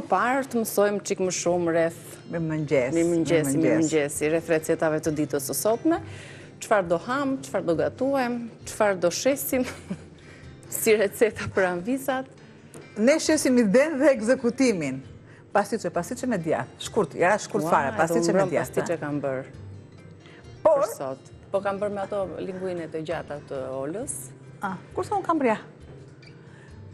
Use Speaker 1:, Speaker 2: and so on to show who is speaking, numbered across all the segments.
Speaker 1: më parë të mësojmë çik më shumë rreth
Speaker 2: Mirëmëngjes.
Speaker 1: Mirëmëngjes, mirëmëngjes, rreth recetave të ditës së sotme. Çfarë do hamë, çfarë do gatuajmë, çfarë do shesim si receta për amvisat.
Speaker 2: Ne shesim idenë dhe ekzekutimin. Pastiçe, pastiçe me djathë. Shkurt, jara shkurt fare, pastiçe me djathë.
Speaker 1: Pastiçe kam bërë.
Speaker 2: Por?
Speaker 1: Për sot. Po kam bërë me ato linguinet e gjata të Olës.
Speaker 2: Ah, kurse unë kam bërë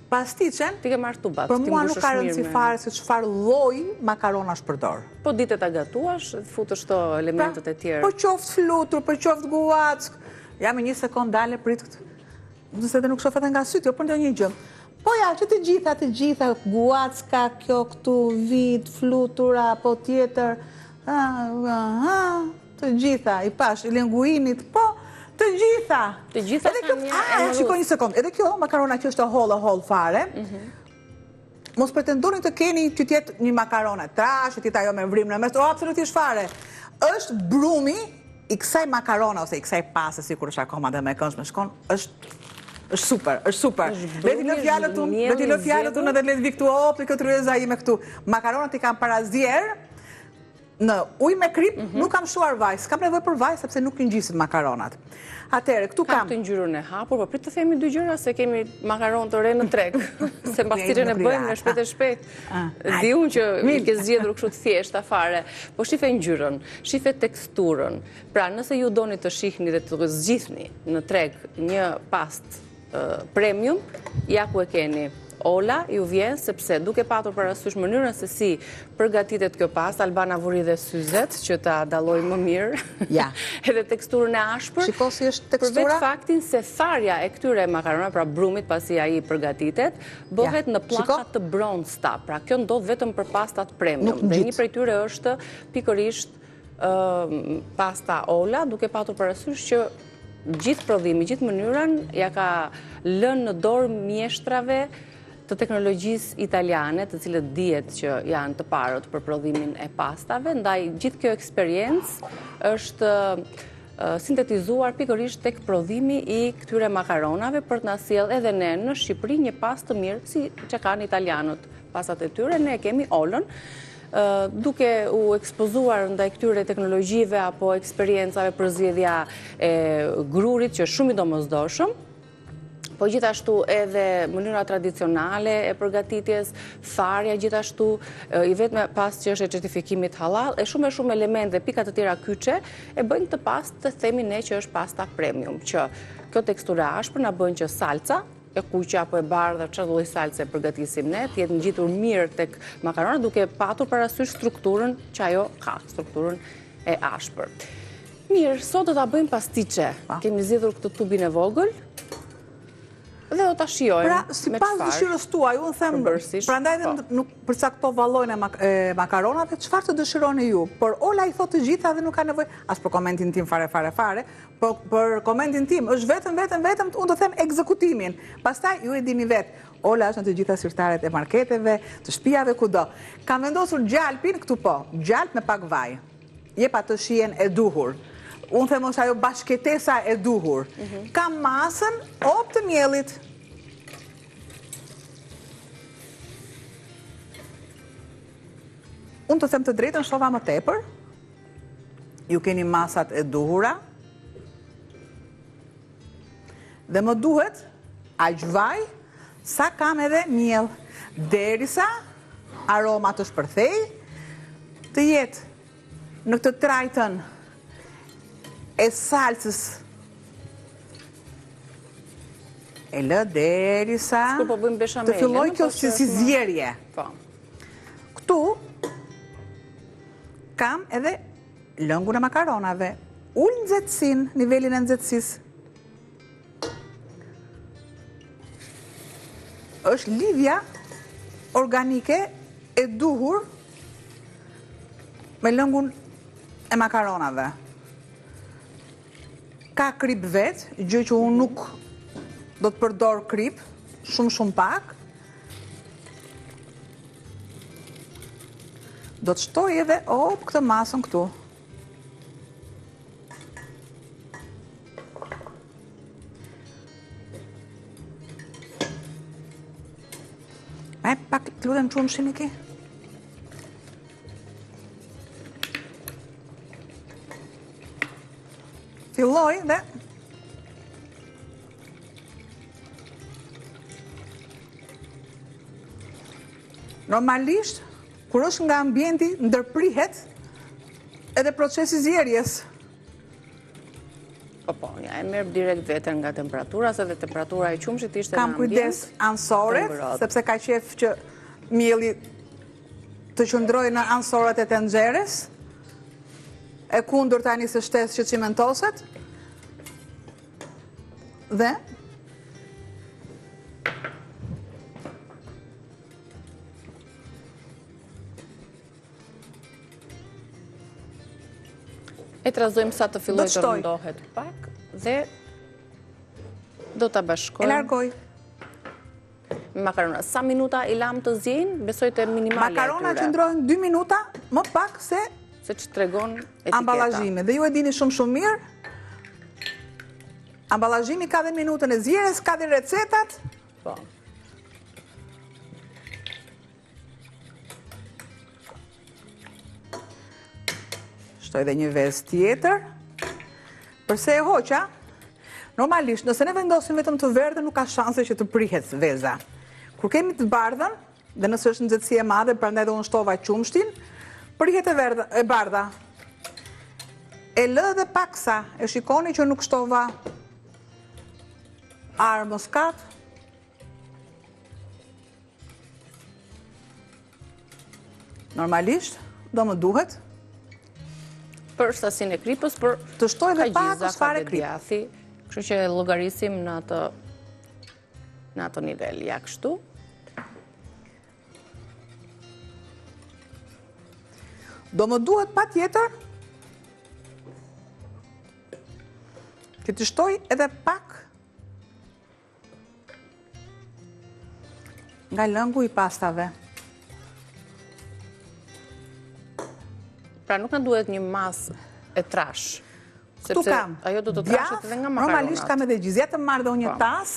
Speaker 2: Pastiçen,
Speaker 1: Ti ke marrë tubat,
Speaker 2: për mua nuk ka rëndësi fare se çfarë lloji makaronash përdor.
Speaker 1: Po dite ta gatuash, të futësh to elementët
Speaker 2: pra,
Speaker 1: e tjerë.
Speaker 2: Po qoftë flutur, po qoftë guackë. Ja me një sekond dale prit këtë. Nëse edhe nuk shoh edhe nga sytë, jo për ndonjë gjë. Po ja, që të gjitha, të gjitha, guacka, kjo këtu, vit, flutura, po tjetër, të gjitha, i pash, i linguinit, po, të gjitha.
Speaker 1: Të gjitha
Speaker 2: edhe kjo, a, ja, shiko një sekond, edhe kjo makarona që është e hollë, e hollë fare, mhm. mos pretendoni të keni që të jetë një makarone trashë, të jetë ajo me vrimë në mes, o, absolutisht fare. është brumi i kësaj makarone, ose i kësaj paste, sikur është akoma dhe me këndshme, shkon, është është super, është super. Le t'i lë fjalët unë, le t'i lë fjalët unë edhe le të vi këtu, o, për këtë tryeza ime këtu. Makaronat i kam parazier, në ujë me kripë, mhm. nuk kam shtuar vaj, s'kam nevojë për vaj sepse nuk i ngjisin makaronat. Atëherë, këtu kam
Speaker 1: këtë ngjyrën e hapur, po prit të themi dy gjëra se kemi makaronë të re në treg, se pastiçen e bëjmë në shpejt e shpejt. Ah. Di unë që i ke zgjedhur kështu të thjeshta fare. Po shife ngjyrën, shife teksturën. Pra, nëse ju doni të shihni dhe të zgjidhni në treg një pastë premium, ja ku e keni. Ola ju vjen sepse duke patur parasysh mënyrën se si përgatitet kjo pastë, Albana vuri dhe syzet që ta dalloj më mirë.
Speaker 2: Ja.
Speaker 1: Edhe teksturën e ashpër.
Speaker 2: Shiko si është tekstura.
Speaker 1: Për vetë faktin se tharja e këtyre makarona, pra brumit pasi ai përgatitet, bëhet në pllaka të bronzta. Pra kjo ndodh vetëm për pastat premium. Dhe një prej tyre është pikërisht pasta Ola, duke patur parasysh që gjithë prodhimi, gjithë mënyrën, ja ka lënë në dorë mjeshtrave të teknologjisë italiane, të cilët dihet që janë të parët për prodhimin e pastave, ndaj gjithë kjo eksperiencë është sintetizuar pikërisht tek prodhimi i këtyre makaronave për të na sjellë edhe ne në Shqipëri një pastë të mirë, siç e kanë italianët pastat e tyre, ne kemi Olën, duke u ekspozuar ndaj këtyre teknologjive apo eksperiencave përzgjedhja e grurit që është shumë i domosdoshëm, po gjithashtu edhe mënyra tradicionale e përgatitjes, tharja gjithashtu, i vetme pastë që është e certifikimit halal, e shumë e shumë elemente dhe pika të tjera kyçe, e bëjnë këtë pastë të themi ne që është pasta premium, që kjo teksturë e ashpër na bën që salca, e kuqe apo e bardha, çfarë lloj salce përgatisim ne, të jetë ngjitur mirë tek makarona duke patur parasysh strukturën që ajo ka, strukturën e ashpër. Mirë, sot do ta bëjmë pastiçe. Kemi zgjedhur këtë tubin e vogël dhe do ta shijojmë.
Speaker 2: Pra, sipas dëshirës tuaj, unë them, prandaj dhe po. nuk përcaktova llojin e makaronave, çfarë të dëshironi ju? Por Ola i thotë të gjitha dhe nuk ka nevojë as për komentin tim fare fare fare, Po për komentin tim, është vetëm, vetëm, vetëm, unë do them ekzekutimin. Pastaj ju e dini vetë, Ola është në të gjitha sirtaret e marketeve, të shtëpiave kudo. Kam vendosur gjalpin këtu po, gjalp me pak vaj. Jep atë shijen e duhur. Unë them është ajo bashkëjetesa e duhur. Mhm. Kam masën op të miellit. Unë të them të drejtën, shtova më tepër. Ju keni masat e duhura. Dhe më duhet aq vaj sa kam edhe miell. Derisa aroma të shpërthejë, të jetë në këtë trajtën e salcës e lë derisa
Speaker 1: po
Speaker 2: të fillojë kjo po si zierje.
Speaker 1: Po.
Speaker 2: Këtu Kam edhe lëngun e makaronave. Ul nxehtësinë, nivelin e nxehtësisë. Është lidhja organike e duhur me lëngun e makaronave. Ka kripë vetë, gjë që unë nuk do të përdor kripë, shumë shumë pak. Do të shtoj edhe op këtë masën këtu. E pak të lutem qumështin e ki? Filloj dhe Normalisht, kur është nga ambienti, ndërprihet edhe procesi i zierjes.
Speaker 1: Po, po, ja, e merr direkt veten nga temperatura, se dhe temperatura e qumështit ishte në
Speaker 2: ambient. Kam kujdes anësoret, sepse ka qejf që mielli të qëndrojë në anësoret e tenxheres. E kundërta e niseshtesë që çimentoset. Dhe
Speaker 1: E trazojmë sa të fillojë të rëndohet pak dhe do ta bashkojmë.
Speaker 2: E largoj.
Speaker 1: Makarona, sa minuta i lamë të ziejnë? Besoj te minimalja e tyre.
Speaker 2: Makarona qëndrojnë 2 minuta, më pak se
Speaker 1: se ç'tregon etiketa.
Speaker 2: Ambalazhimi. Dhe ju e dini shumë shumë mirë. Ambalazhimi ka dhe minutën e zierjes, ka dhe recetat.
Speaker 1: Po.
Speaker 2: Shtoj dhe një vezë tjetër. Përse e hoqa? Normalisht, nëse ne vendosim vetëm të verdhën, nuk ka shanse që të prihet veza. Kur kemi të bardhën, dhe nëse është nxehtësi e madhe, prandaj dhe unë shtova qumështin, prihet e, verdha, e bardha. E lë dhe paksa, e shikoni që nuk shtova arrë muskatë, Normalisht, do më duhet
Speaker 1: për sasinë e kripës, për
Speaker 2: të shtoj dhe pak fare kripë.
Speaker 1: Kështu që e llogarisim në atë në atë nivel, ja kështu.
Speaker 2: Do më duhet patjetër që të shtoj edhe pak Nga lëngu i pastave.
Speaker 1: Pra nuk na duhet një masë e trashë.
Speaker 2: Këtu kam.
Speaker 1: Ajo do të trashet edhe nga makaronat.
Speaker 2: Normalisht kam edhe gjizë. Ja të marr dhe unë një po. tas.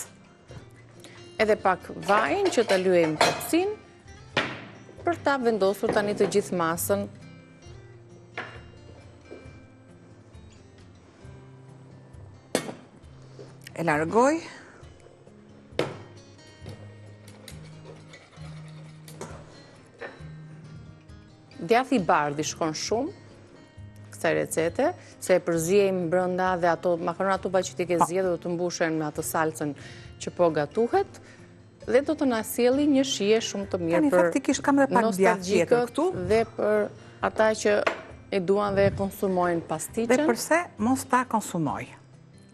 Speaker 1: Edhe pak vajin që të lyejmë tepsinë për ta vendosur tani të gjithë masën
Speaker 2: E largoj.
Speaker 1: Djathi i bardhë i shkon shumë kësaj recete, se e përziejmë brenda dhe ato makaronat tuba që ti ke po. zjerë do të mbushen me atë salcën që po gatuhet dhe do të na sjelli një shije shumë të mirë
Speaker 2: për faktikisht kam edhe pak djathë tjetër këtu
Speaker 1: dhe për ata që e duan dhe e konsumojnë pastiçen.
Speaker 2: Dhe përse mos ta konsumoj.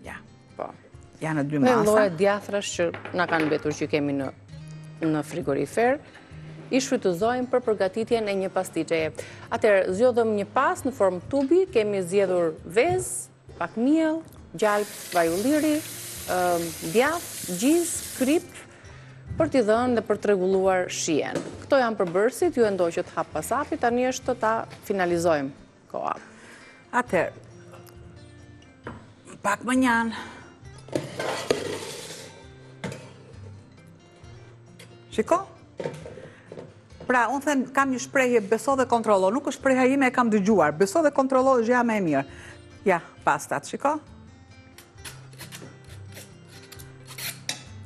Speaker 2: Ja.
Speaker 1: Po.
Speaker 2: Janë dy masa.
Speaker 1: Dhe lloje djathrash që na kanë mbetur që kemi në në frigorifer, i shfrytëzojmë për përgatitjen e një pastiçeje. Atëherë, zgjodhëm një pastë në formë tubi, kemi zgjedhur vezë, pak miell, gjalpë, vaj ulliri, djathë, gjizë, kripë, për t'i dhënë dhe për të rregulluar shijen. Këto janë përbërësit, ju e ndoqët hap pas hapi, tani është të ta finalizojmë koha.
Speaker 2: Atëherë, pak mënjanë. Shiko? Pra, unë them, kam një shprehje, beso dhe kontrollo. Nuk është shprehja ime e kam dëgjuar. Beso dhe kontrollo është gjëja më e mirë. Ja, pastat, shiko.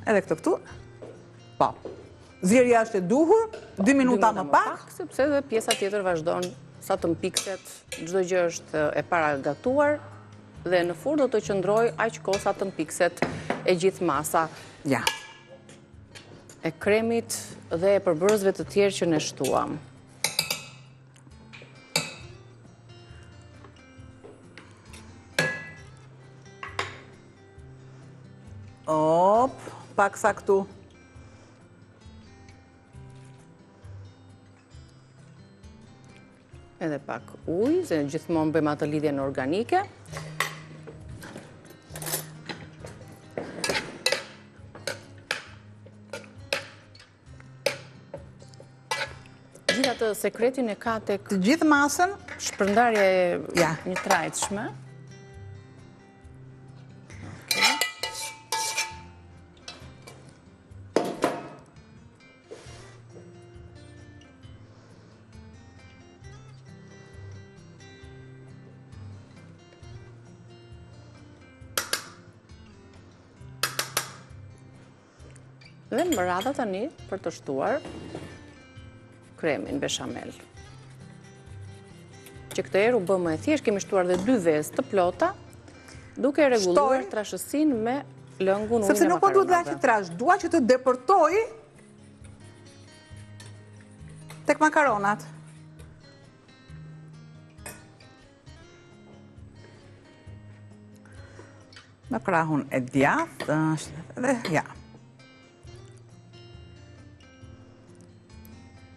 Speaker 2: Edhe këtë këtu. Po. Zierja është e duhur, 2 minuta më pak.
Speaker 1: Sepse dhe pjesa tjetër vazhdon sa të mpikset, çdo gjë është e paragatuar dhe në furrë do të qëndrojë aq kohë sa të mpikset e gjithë masa.
Speaker 2: Ja.
Speaker 1: E kremit dhe e përbërësve të tjerë që ne shtuam.
Speaker 2: Op, paksa këtu.
Speaker 1: Edhe pak ujë, se gjithmonë bëjmë atë lidhjen organike. Gjithë atë sekretin e ka tek...
Speaker 2: Të gjithë masën...
Speaker 1: Shpërndarje e ja. njëtrajtshme. Dhe më radha tani për të shtuar kremin beshamel. Që këtë herë u bë më e thjeshtë, kemi shtuar dhe dy vezë të plota, duke rregulluar trashësinë me lëngun ujin e makaronave.
Speaker 2: Sepse nuk po duhet dhe aq trashë, dua që të depërtojë tek makaronat. Në krahun e djathtë është dhe ja.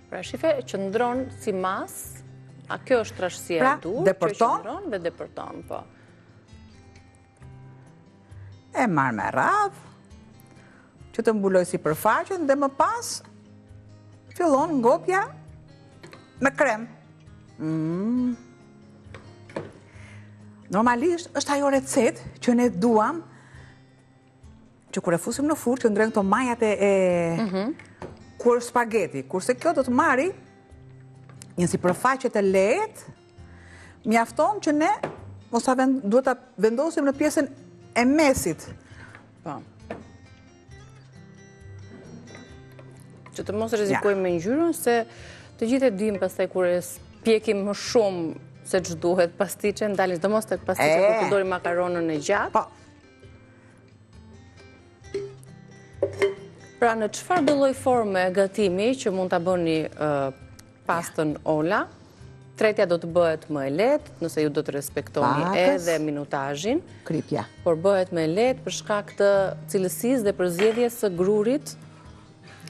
Speaker 1: Pra shife qëndron si masë, a kjo është trashësia pra, e duhur, që qëndron dhe depërton, po.
Speaker 2: E marr me radhë, që të mbuloj sipërfaqen dhe më pas, fillon ngopja me krem. Mm. Normalisht, është ajo recetë që ne duam, që kur e fusim në furrë, qëndrojnë këto majat e, mhm. kur spageti, kurse kjo do të marri një sipërfaqe të lehtë, Mjafton që ne mos ta vend, duhet ta vendosim në pjesën e mesit.
Speaker 1: Po. Që të mos rrezikojmë me ngjyrën se të gjithë e dimë pastaj kur e pjekim më shumë se ç'duhet pastiçen, dalin sidomos tek pastiçe kur përdorim makaronën e gjatë.
Speaker 2: Po.
Speaker 1: Pra në çfarëdo lloj forme gatimi që mund ta bëni pastën Ola, tretja do të bëhet më e lehtë, nëse ju do të respektoni edhe minutazhin.
Speaker 2: Kripja.
Speaker 1: Por bëhet më e lehtë për shkak të cilësisë dhe përzgjedhjes së grurit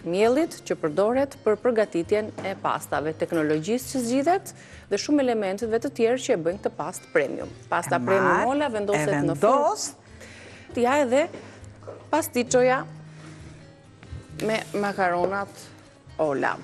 Speaker 1: miellit që përdoret për përgatitjen e pastave, teknologjisë që zgjidhet dhe shumë elementëve të tjerë që e bëjnë këtë pastë premium. Pasta premium Ola vendoset në furrë. Ja edhe pastiçoja me makaronat Ola.